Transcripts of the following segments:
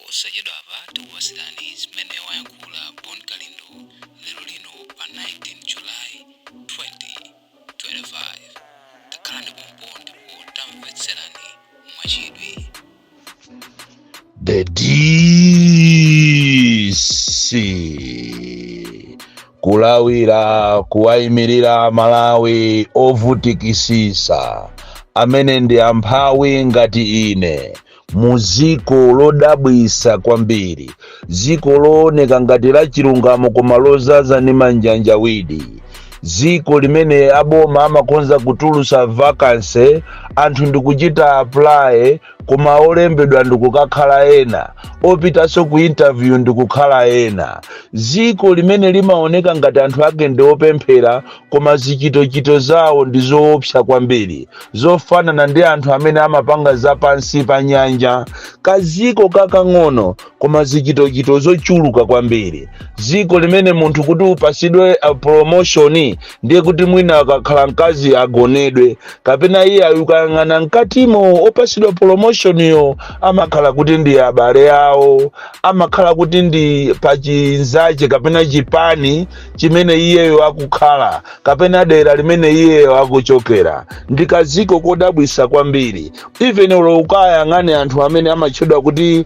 Posachedwapa tikupatsirani zimene wayankhula Bon Kalindo lero lino pa 19 July 2025. Takhalani pompo ndipo tamvetserani mwachidwi. The DC kulawira kuwayimirira Malawi ovutikisisa amene ndi amphawi ngati ine mu ziko lodabwisa kwambiri, ziko looneka ngati la chilungamo koma lozaza ndi manjanjawidi, ziko limene aboma amakonza kutulusa vacancy, anthu ndikuchita apply koma olembedwa ndikukakhala ena, opitanso ku interview ndikukhala ena, ziko limene limaoneka ngati anthu ake ndi opemphera koma zichitochito zawo ndi zoopsa kwambiri, zofanana ndi anthu amene amapanga zapansi pa nyanja. Kaziko kakang'ono koma zichitochito zochuluka kwambiri, ziko limene munthu kuti upasidwe promotion ndiye kuti mwina akakhala mkazi agonedwe, kapena iye ukayang'ana mkatimo opasidwa promotion yo amakhala kuti ndi abale awo, amakhala kuti ndi pachinzache kapena chipani chimene iyeyo akukhala kapena dera limene iyeyo akuchokera. Ndi kaziko kodabwisa kwambiri. Even ulo ukayang'ane anthu amene amatchedwa kuti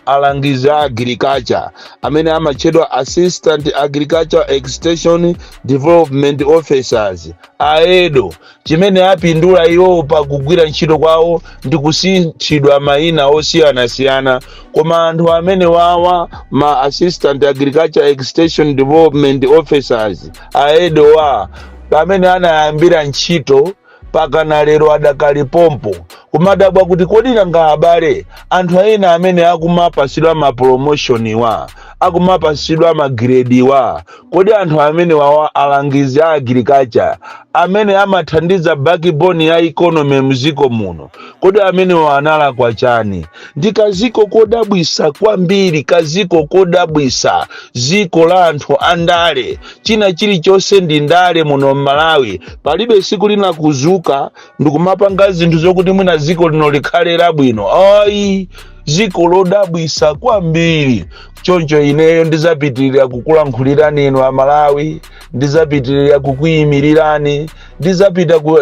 alangizi a agriculture, amene amatchedwa assistant agriculture extension development officers, AEDO, chimene apindula iwo pakugwira ntchito kwawo ndi kusinthidwa mayina osiyanasiyana. Koma anthu amene wawa, ma assistant agriculture extension development officers, AEDO wa, pamene anayambira ntchito pakana lero adakali pompo. Kumadabwa kuti kodi nanga abale, anthu ena amene akumapasidwa ma promotion wa, akumapasidwa ma grade wa, kodi anthu amene wawa, alangizi a agriculture amene amathandiza backbone ya economy mziko muno, kodi amene analakwa chani? Ndi kaziko kodabwisa kwambiri, kaziko kodabwisa, ziko la anthu andale. China chilichonse ndi ndale muno m'Malawi. Palibe siku lina kuzuka ndikumapanga zinthu zokuti mwina ziko lino likhale labwino, ayi. Ziko lodabwisa kwambiri. Choncho ineyo ndizapitirira kukulankhulirani inu Amalawi, ndizapitirira kukuyimirirani,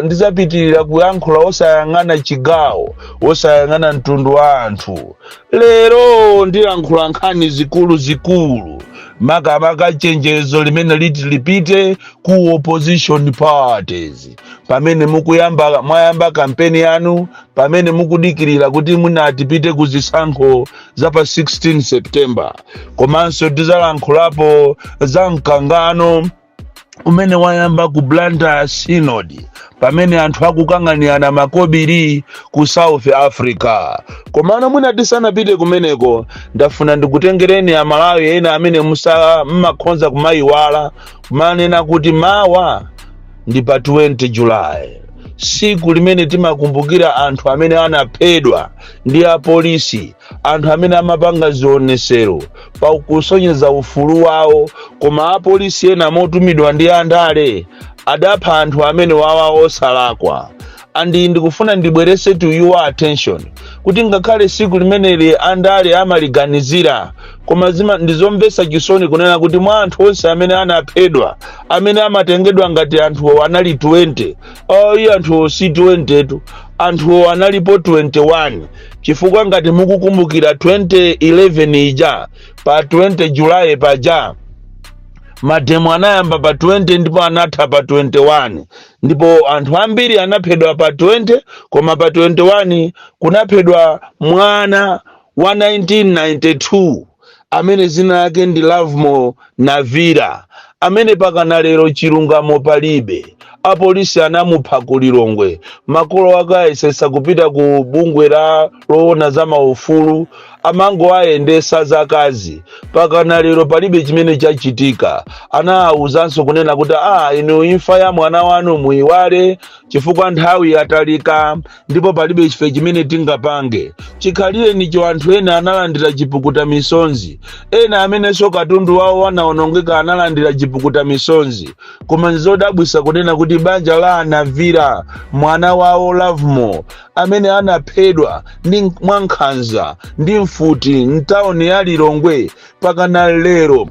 ndizapitirira kuyankhula osayang'ana chigawo, osayang'ana mtundu wa anthu. Lero ndilankhula nkhani zikulu zikulu, makamaka chenjezo limene liti lipite ku opposition parties pamene mukuyamba, mwayamba kampeni yanu, pamene mukudikirira kuti mwina tipite ku zisankho za pa 16 September. Komanso tizalankhulapo za mkangano umene wayamba ku Blantyre Synod pamene anthu akukang'anirana makobiri ku South Africa. Komano mwina tisanapite kumeneko, ndafuna ndikutengereni Amalawi ena amene musa mmakhonza kumayiwala kumanena kuti mawa ndi pa 20 July, siku limene timakumbukira anthu amene anaphedwa ndi apolisi, anthu amene amapanga zionesero pakusonyeza ufulu wawo, koma apolisi ena motumidwa ndi andale adapha anthu amene wawa osalakwa. And ndikufuna ndibwerese to your attention kuti ngakhale siku limeneli andale amaliganizira, koma ndizomvetsa chisoni kunena kuti mwa anthu onse amene anaphedwa, amene amatengedwa ngati anthuwo anali 20, ayi, anthuwo si 20 tu, anthuwo analipo 21, chifukwa ngati mukukumbukira 2011 ija pa 20 July paja, mademo anayamba pa 20 ndipo anatha pa 21, ndipo anthu ambiri anaphedwa pa 20, koma pa 21 kunaphedwa mwana wa 1992 amene zina yake ndi Lovemore Navira, amene pakana lero chilungamo palibe. Apolisi anamupha ku Lilongwe. Makolo ake ayesesa kupita ku bungwe la loona za maufulu. Amangowayendesa zakazi. Pakana lero palibe chimene chachitika. Anawuzanso kunena kuti, "Ah, inu, imfa ya mwana wanu muyiwale chifukwa nthawi yatalika ndipo palibe chife chimene tingapange." Chikhalire nicho anthu ena analandira chipukuta misonzi, ena amenenso katundu wawo anawonongeka analandira chipukuta misonzi. Koma nzodabwisa kunena kuti banja la Anavira, mwana wawo Lovemore amene anaphedwa ndi mwankhanza ndi mfuti mtawuni ya Lilongwe, pakana lero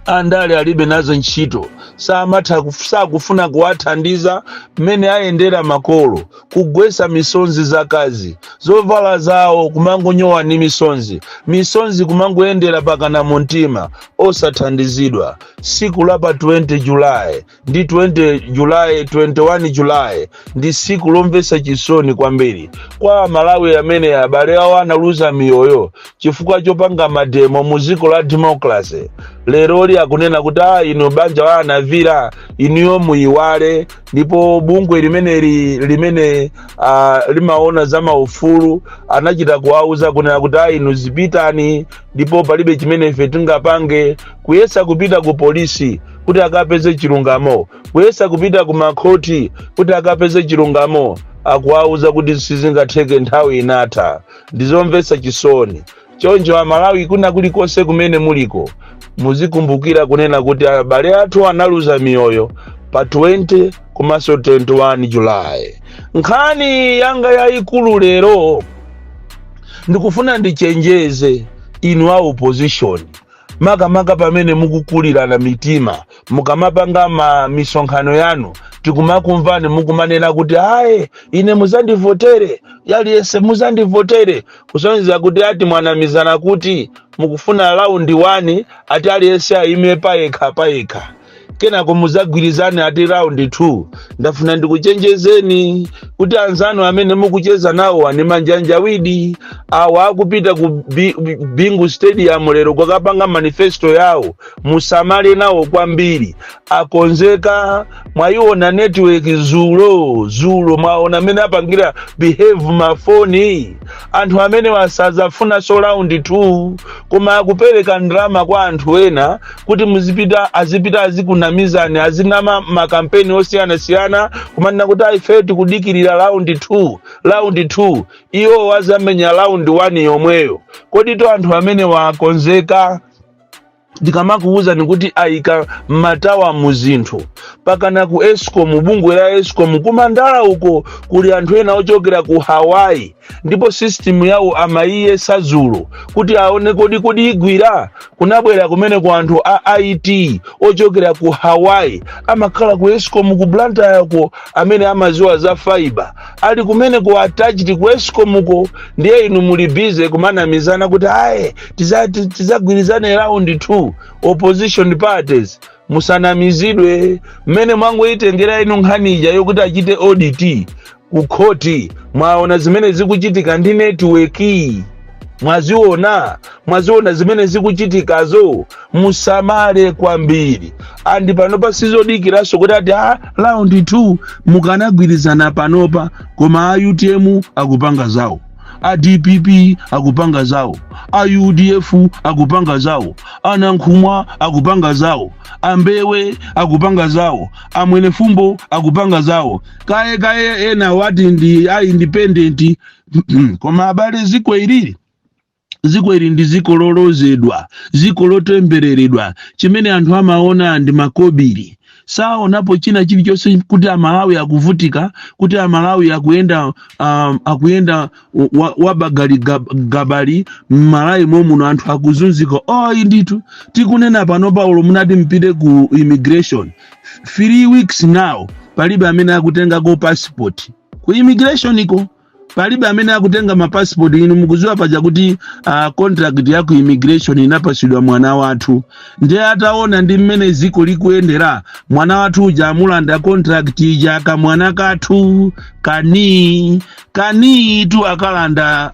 andale alibe nazo ntchito, samatha sakufuna kuwathandiza. Mmene ayendera makolo kugwesa misonzi zakazi, zovala zawo kumangonyowa ndi misonzi, misonzi kumangoyendera pakana mu mtima, osathandizidwa. Siku la pa 20 July ndi 20 July, 21 July ndi siku lomvetsa chisoni kwambiri kwa Amalawi amene abale awo analuza miyoyo chifukwa chopanga mademo mu dziko la democracy. Leroli akunena kuti, "A inu, banja la Anavira, inuyo muyiwale." Ndipo bungwe limeneli limene limaona za maufulu anachita kuwauza kunena kuti, "A inu, zipitani ndipo palibe chimene ife tingapange." Kuyesa kupita ku polisi kuti akapeze chilungamo, kuyesa kupita ku makhoti kuti akapeze chilungamo, akuwauza kuti sizingatheke, nthawi inatha. Ndizomvetsa chisoni. Choncho Amalawi kuna kulikonse kumene muliko, muzikumbukira kunena kuti abale athu analuza miyoyo pa 20 komanso 21 July. Nkhani yanga yayikulu lero, ndikufuna ndichenjeze inu a opposition, makamaka pamene mukukulirana mitima mukamapanga ma misonkhano yanu. Tikumakumvani mukumanena kuti, "Aye, ine muzandivotere, yaliyense muzandivotere," kusonyeza kuti ati mwanamizana kuti mukufuna round 1, ati aliyense ayime payekha payekha, kenako muzagwirizane ati round 2. Ndafuna ndikuchenjezeni kuti anzanu amene mukucheza nawo ani manjanjawidi awa akupita ku Bingu Stadium lero kwakapanga manifesto yawo, musamale nawo kwambiri, akonzeka. Mwayiona network zulo zulo, mwaona amene apangira behave mafoni. Anthu amene wasazafunanso round 2, koma akupereka ndalama kwa anthu ena kuti muzipita, azipita azikunamizani, azinama makampeni osiyanasiyana kumanena kuti, "Ife tikudikirira round 2, round 2." Iwo wazamenya round 1 yomweyo. Kodi to anthu amene wakonzeka, ndikamakuwuzani kuti ayika matawa mu zinthu, pakana ku Escom, bungwe la Escom kumandala uko kuli anthu ena ochokera ku Hawaii, ndipo system yawo amayiyesa zulo kuti aone kodi igwira. Kunabwera kumene ku anthu a IT ochokera ku Hawaii, amakhala ku Escom ku Blantyre ko, amene amaziwa za fiber, ali kumene ku attached ku Escom ko. Ndiye inu muli busy kumanamizana kuti, "Aye, tizagwirizane round 2." Opposition parties, musanamizidwe. Mmene mwangoyitengera inu nkhani ija yokuti achite audit ku khoti, mwaona zimene zikuchitika ndi network? Mwaziona? Mwaziona zimene zikuchitikazo? Musamale kwambiri. And panopa sizodikiranso kuti ati a round 2, mukanagwirizana panopa. Koma a UTM akupanga zawo, a DPP akupanga zawo, a UDF akupanga zawo, anankhumwa akupanga zawo, ambewe akupanga zawo, amwenefumbo akupanga zawo, kaye kaye ena wati ndi a independent. Koma abale, ziko ilili, ziko ili ndi ziko lolozedwa, ziko lotembereredwa. Chimene anthu amaona ndi makobiri, saonapo china chilichonse, kuti Amalawi akuvutika, kuti Amalawi akuyenda wabagali gabali m'Malawi momuno, anthu akuzunzika. Oyi ndithu, tikunena pano, Paulo, munati mpite ku immigration, 3 weeks now palibe amene akutengako passport ku immigration iko, palibe amene akutenga mapassport. Inu mukuziwa paja kuti contract ya ku immigration inapasidwa mwana wathu. Ndiye ataona ndi mmene ziko likuyendera, mwana wathu uja amulanda contract ija. Kamwana kathu kani kani tu akalanda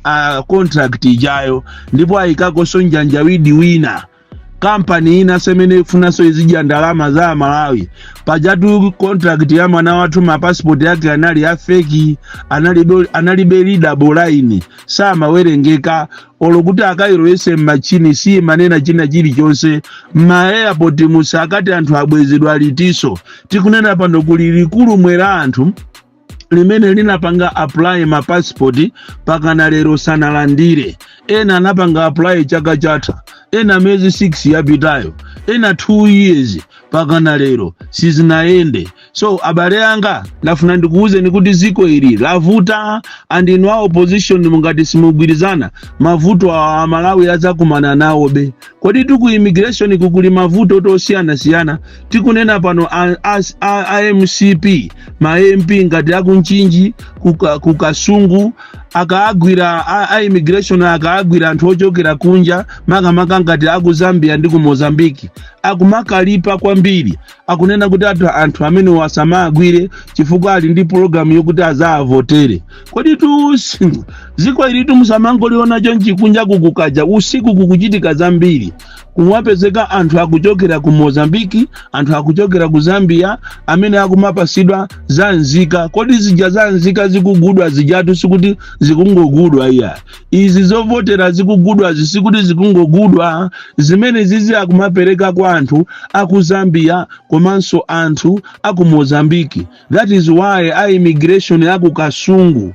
contract ijayo, ndipo ayikakonso njanjawidi wina. Kampani ina semene ifunanso izidya ndalama za Amalawi. Pajatu contract ya mwana wathu, mapasipoti yake anali a fake, analibe readable line, samawerengeka. Olo kuti akayilowese mmachini, simanena china chilichonse. Ma airport musakati anthu abwezedwa litiso. Tikunena pano kuli likulu mwera anthu limene linapanga apply mapasipoti, pakana lero sanalandire. Ena anapanga apply chaka chatha, ena miyezi 6 yapitayo, ena 2 years, pakana lero sizinayende. So abale anga, ndafuna ndikuwuzeni kuti ziko ili lavuta, and inu a opposition mungati simugwirizana, mavuto awa Amalawi adzakumana nawobe. Kodi tiku immigration kukuli mavuto tosiyanasiyana. Tikunena pano a MCP, ma MP ngati akunchinji, kukasungu, akaagwira a immigration, akaagwira anthu ochokera kunja, makamaka ngati aku Zambia ndi ku Mozambiki, akumakalipa kwambiri. Akunena kuti anthu amene wasamagwire chifukwa ali ndi pologalamu yokuti azaavotere. Kodi tu ziko ilitu musamangoliona chonchi. Kunja kukukaja usiku kukuchitika zambiri. Kumwapezeka anthu akuchokera ku Mozambiki, anthu akuchokera ku Zambia amene akumapasidwa za nzika. Kodi zija za nzika zikugudwa zijatu sikuti zikungogudwa iya. Izi zovotera zikugudwa zisikuti zikungogudwa. Zimene zizi akumapereka kwa anthu aku Zambia komanso anthu aku Mozambiki. That is why a immigration aku Kasungu,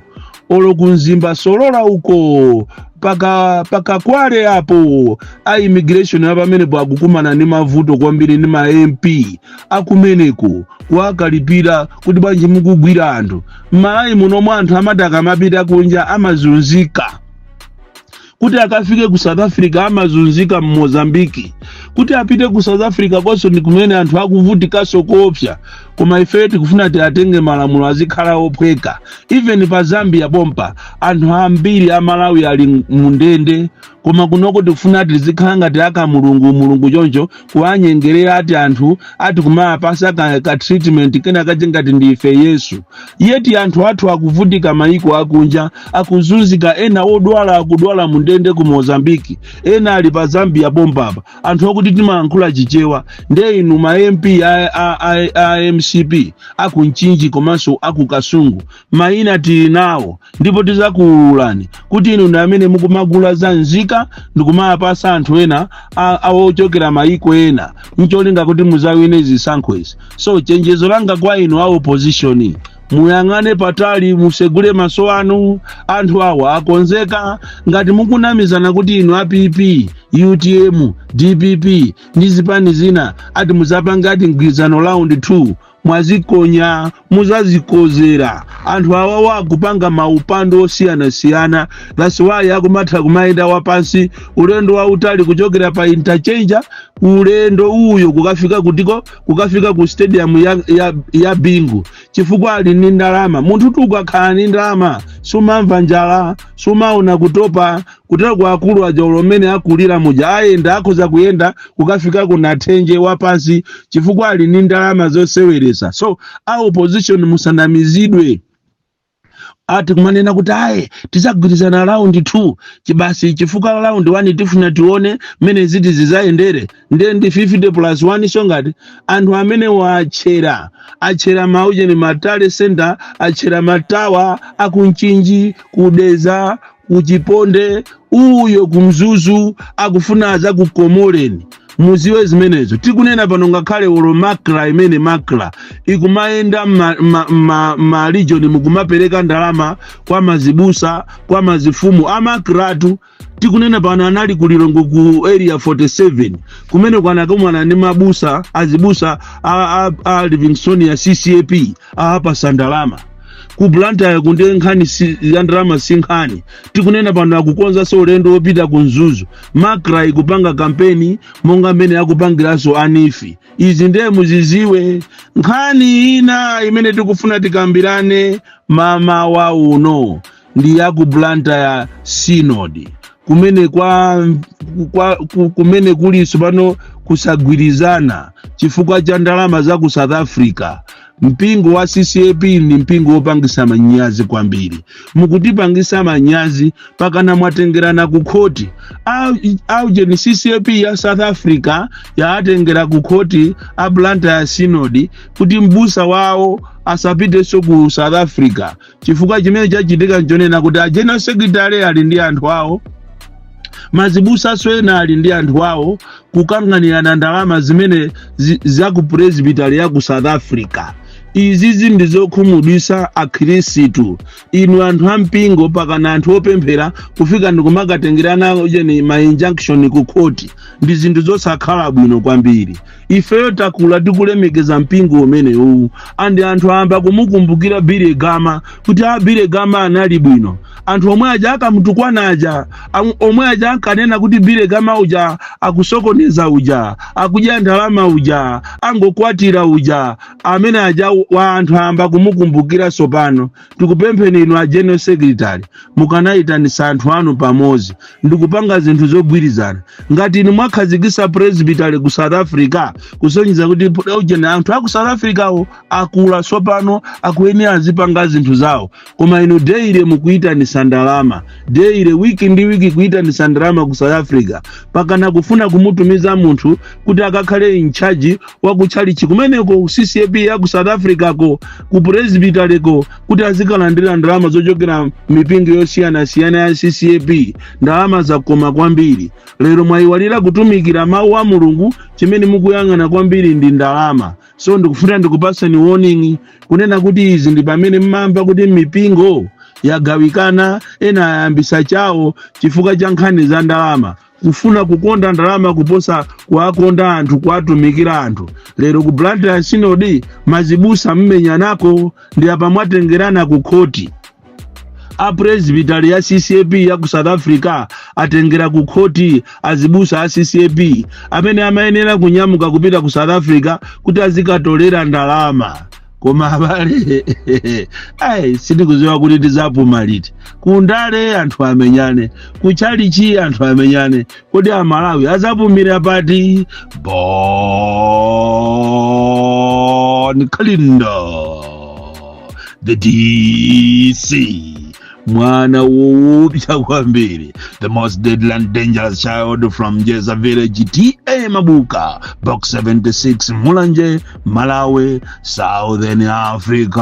olo kumzimba Solola uko, paka pakakwale apo, a immigration apamenepo akukumana ndi mavuto kwambiri ndi ma MP akumeneko, kuwakalipira kuti bwanji mukugwira anthu m'Malawi munomwe. Anthu amati akamapita kunja amazunzika. Kuti akafike ku South Africa amazunzika, mu Mozambiki kuti apite ku South Africa konso ndi kumene anthu akuvutikanso koopsa. Koma ife tikufuna tiatenge malamulo azikhala ophweka. Even pa Zambia pompa anthu ambiri a Malawi ali mundende, koma kunoko tikufuna tizikhala ngati aka mulungu mulungu choncho, kuwanyengerera ati anthu ati kumapasa ka treatment kena kache ngati ndife Yesu, yeti anthu athu akuvutika maiko akunja, akuzunzika. Ena odwala akudwala mundende ku Mozambiki, ena ali pa Zambia pompapa, anthu okuti timayankhula Chichewa. Nde inu ma MP a MCP akunchinji komanso aku Kasungu, mayina tili nawo ndipo tizakuwululani kuti inu ndi amene mukumagula za nzika ndikumapasa anthu ena awochokera mayiko ena ncholinga kuti muzawine zisankho izi. So chenjezo langa kwa inu a opposition, muyang'ane patali, musegule maso anu. Anthu awa akonzeka. Ngati mukunamizana kuti inu a PP, UTM, DPP ndi zipani zina ati muzapanga ati mgwirizano round 2, mwazikonya, muzazikozera. Anthu awawa akupanga maupando osiyanasiyana. That's why akumatha kumayenda wapansi ulendo wautali kuchokera pa interchange, ulendo uyo kukafika kutiko, kukafika ku stadium ya Bingu, chifukwa ali ndi ndalama. Munthu tu ukakhala ndi ndalama sumamva njala, sumaona kutopa. Kutero kwa akulu aja ulomene akulira muja ayenda, akhoza kuyenda kukafika ku Nathenje wapansi chifukwa ali ndi ndalama zoseweresa. So a opposition, musanamizidwe ati kumanena kuti ayi, tizagwirizana round 2 chibasi, chifukwa round 1 tifuna tione mmene ziti zizayendere. Ndiye ndi 50 plus 1. So ngati anthu amene wachera achera maucheni ma tally center, achera matawa akunchinji, kudeza, kuchiponde uyo, kumzuzu, akufuna azakukomoleni. Muziwe zimenezo. Tikunena pano ngakhale olo MACRA, imene MACRA ikumayenda ma region mukumapereka ndalama kwa mazibusa, kwa mazifumu a MACRA tu. Tikunena pano anali ku Lilongwe ku Area 47 kumene kwanakumana ndi mabusa, azibusa a Livingstonia CCAP, aapasa ndalama. Ku Blantyre kunde nkhani ya ndalama si nkhani. Tikunena pano akukonzanso ulendo wopita ku Mzuzu. MACRA ikupanga kampeni monga mmene akupangiranso a NEEF. Izi ndiye muziziwe. Nkhani ina imene tikufuna tikambirane mama wa uno ndi ya ku Blantyre Synod, kumene kumene kulinso pano kusagwirizana chifukwa cha ndalama za ku South Africa. Mpingo wa CCAP ndi mpingo wopangisa manyazi kwambiri. Mukutipangisa manyazi pakana mwatengerana ku khoti. Aujeni, CCAP ya South Africa yaatengera ku khoti a Blantyre Synod kuti mbusa wawo asapitenso ku South Africa, chifukwa chimene chachitika nchonena kuti a general secretary ali ndi anthu awo, mazibusaso ena ali ndi anthu awo, kukang'anirana ndalama zimene za ku presbytery ya ku South Africa. Izizi ndi zokhumudwisa akhirisitu inu, anthu ampingo, pakana anthu opemphera kufika ndikumakatengerana ujeni ma injunction ku khoti, ndi zinthu zosakhala bwino kwambiri. Ifeyo takula tikulemekeza mpingo umenewu, and anthu ayamba kumukumbukira Billy Gama kuti a Billy Gama anali bwino. Anthu omwe aja akamutukwana aja, omwe aja ankanena kuti Billy Gama uja akusokoneza uja, akudya ndalama uja, angokwatira uja, amene aja wa anthu ayamba kumukumbukira. Sopano tikupempheni inu a general secretary, mukanayitanisa anthu anu pamodzi ndikupanga zinthu zogwirizana. Ngati inu mwakhazikisa presbytery ku South Africa, kusonyeza kuti ujeni anthu aku South Africawo akula sopano, akuyenera azipanga zinthu zawo. Koma inu daily mukuyitanisa ndalama, daily, wiki ndi wiki, kuyitanisa ndalama ku South Africa, pakana kufuna kumutumiza munthu kuti akakhale in charge wa kutchalichi kumeneko ku CCAP ya ku South Africa ko, ku presbytery ko, kuti azikalandira ndalama zochokera mipingo yosiyanasiyana ya CCAP. Ndalama zakoma kwambiri. Lero mwayiwalira kutumikira mawu a Mulungu, chimene mukuyang'ana kwambiri ndi ndalama. So ndikufuna ndikupasani warning kunena kuti izi ndi pamene mmamva kuti mipingo yagawikana, ena ayambisa chawo chifukwa cha nkhani za ndalama, kufuna kukonda ndalama kuposa kuwakonda anthu, kuwatumikira anthu. Lero ku Blantyre Synod mazibusa mmenyanako, ndi apa mwatengerana ku khoti. A presbytery ya CCAP ya ku South Africa atengera ku khoti azibusa a CCAP amene amayenera kunyamuka kupita ku South Africa kuti azikatolera ndalama. Koma abale, ayi, sindikuziwa kuti tizapuma liti. Kundale anthu amenyane, kuchalichi anthu amenyane, kodi Amalawi azapumira pati? Bon Kalindo, the DC, mwana woopsa kwambiri, the most deadly and dangerous child from Jeza Village, TA Mabuka, Box 76, Mulanje, Malawi, Southern Africa.